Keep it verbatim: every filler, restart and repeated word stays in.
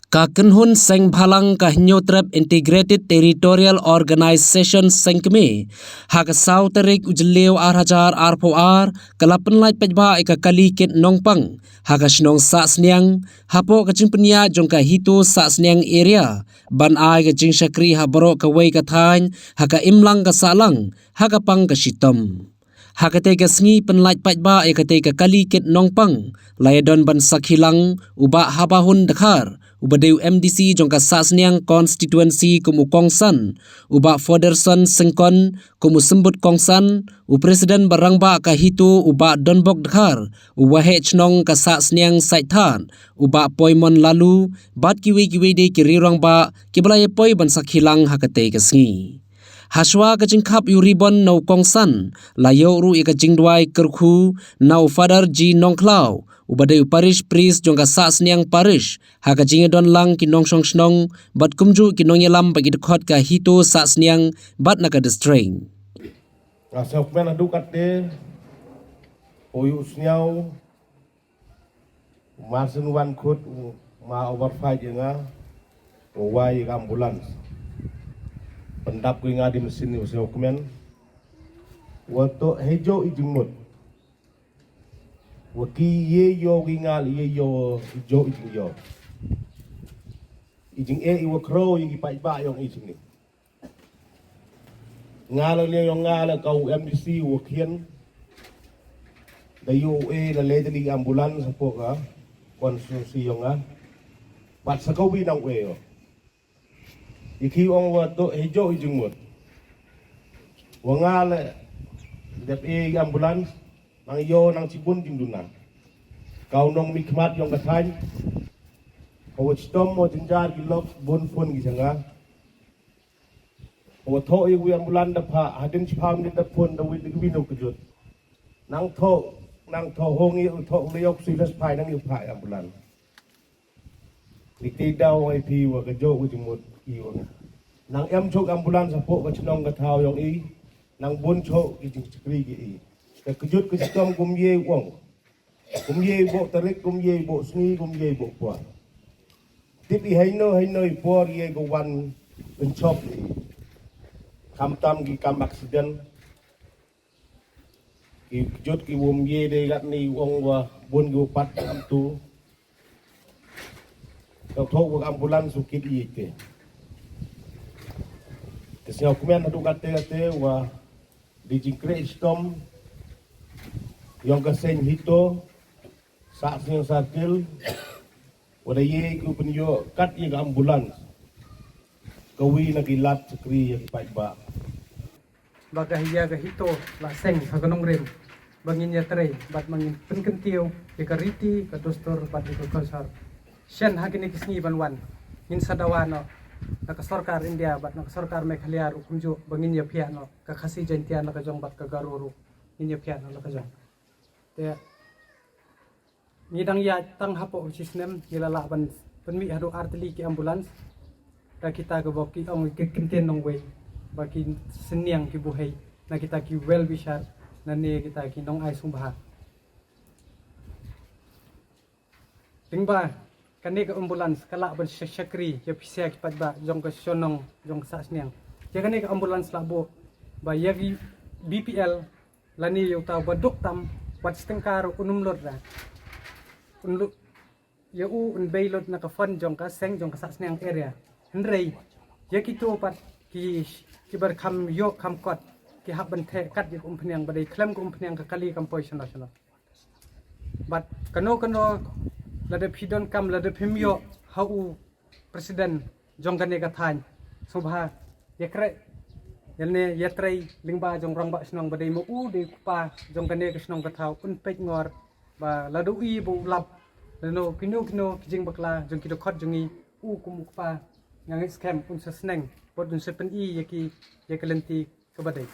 Ka kynhun seng bhalang ka Hynñiewtrep Integrated Territorial Organization Sengkmie, ha ka saw tarik u Jylliew ar hajar arphew ar, ka la pynlait paidbah ïa ka kali kit nongpang ha ka shnong Sahsniang, hapoh ka jingpynïaid jong ka HITO Sahsniang Area, ban ai ka jingshakri ha baroh kawei ka thaiñ ha ka imlang ka sahlang, ha ka pang ka shitom. Ha katei ka sngi pynlait paidbah ïa katei ka kali kit nongpang, la ïadon ban sakhi lang u Bah Habahun Dkhar, uba dei u M D C jong ka Sahsniang Constituency kum u kongsan, u Bah Foderson Syngkon kum u symbud kongsan, u President ba rangbah ka HITO u Bah Donbok Dkhar, u Waheh Chnong ka Sahsniang Saithan, u Bah Poimon Laloo, bad kiwei kiwei de ki riew rangbah, kiba la ïapoi ban sakhi lang ha katei ka sngi. Hashwa ka jingkhap ïa u ribon na u kongsan, la ïoh ruh ïa ka jingduwai kyrkhu na u Father G Nongkhlaw, uba dei u Parish Priest jong ka Sahsniang Parish, ha ka jingïadon lang ki nongshong shnong, bad kumjuh ki nongïalam bad ki dkhot ka HITO Sahsniang, bad na ka district. Nga sngewkmen haduh katte, u ïohsngew, u Marsin Wankhut, u ma overfight ïa nga, u wai ïa ka ambulance. Pyndap ko ïa nga da i masin, u sngewkmen. Wa toh hei jooh i jingmut. Wa ki ïe ïoh ki ngal ïe ïoh, i jooh i jingïoh. I jingeh i wa khraw ïa ki paidbah yong i jingni. Nga la liang yong nga la ka u M D C wa khian. Da ïoh u e la lei da li ambulance hapoh ka constituency yong nga. Bad sa ka wi nang u e ïoh. I ki ong wa toh hei jooh i jingmut. Wa nga la dep e ambulance, nang ïoh nang chibun jingduna. Ka u nongmihkhmat yong ka thaiñ. Ka wa chitom wa jynjar ki lok bun phone ki jong nga. Wa thoh ïa wi ambulance da phah, hadien shiphew minit da phone da wi da wi nong kjut. Nang thoh, nang thoh hong ïa u thoh u la ïoh ku sui da shiphew nang ïa phah ambulance. Ni ti daw ai phi wa ka jooh u jingmut i wa nga. Nang em chok ambulance hapoh ka chnong ka thaw yong i, nang bun chok ki jingchakri ki i. Ka kjut ka chitom kum ïe u ong. Kum ïe boh tarik, kum ïe boh sngi, kum ïe boh por. Tip i haino haino i por ïe ko wan pynchop i. Khamtam ki kam accident. Ki kjut ki wum ïe de gat ni u ong wa bun ki u pat kam tu. Ka thoh wa ambulance u kit i te. Te sngewkmen haduh katte katte wa da jingkhreh shitom yong ka seng HITO, Sahsniang Circle, wa da ïe ki u pynïoh kat ïa ka ambulance. Ka wi na ki lad chakri ïa ki paidbah. Ba ka ïa ka HITO la seng ha ka nongrim. Ba ngin ïatrei, bad ba ngin pynkyntiew ïa ka riti, ka dustur, bad ïa ka culture. Shen ha kine ki sngi ban wan. Ngin sa dawa noh na ka sorkar India, bad na ka sorkar Meghalaya ruh kumjuh, ba ngin ïaphiah noh ka Khasi Jaintia na ka jong bad ka Garo ruh. Ngin ïaphiah noh na ka jong. Te ngi dang ïaid tang hapoh u shisnem, ngi la lah ban pynmih haduh ar tylli ki ambulance. Da kita kiba ki ong ki kyntien nongwei, ba ki synñiang ki buhei, na kita ki well wisher, na ne kita ki nongai sngewbha. Lyngba kane ka ambulance ka lah ban sha-, shakri ïa pisa ki paidbah jong ka shnong jong ka Sahsniang. Ïa kane ka ambulance lah buh ba ïa ki B P L lane ïa uta ba duk tam, wat shi tyngka ruh un ym lut ra. Un lut, ïa u un bei lut na ka fund jong ka seng jong ka Sahsniang area. Hynrei ïa kito pat ki, kiba kham ïoh kham kot, ki hap ban theh kat ïa ka umphniang, ba dei khlem ka umphniang ka kali kam poi shano shano. Bad kano kano, lada phi donkam, lada phim ïoh ha u president jong kane ka thaiñ, sngewbha ïakreh, ïa ne ïatrei lyngba jong rangbah shnong, ba dei ma u dei u kpa jong kane ka shnong ka thaw, un peit ngor ba lada u i ba u lap lano kino kino ki jingbakla jong ki dkhot jong ngi, u kum u kpa, nga ngeit skhem un sa sneng bad un sa pyni ïa ki, ïa ka lynti kaba dei.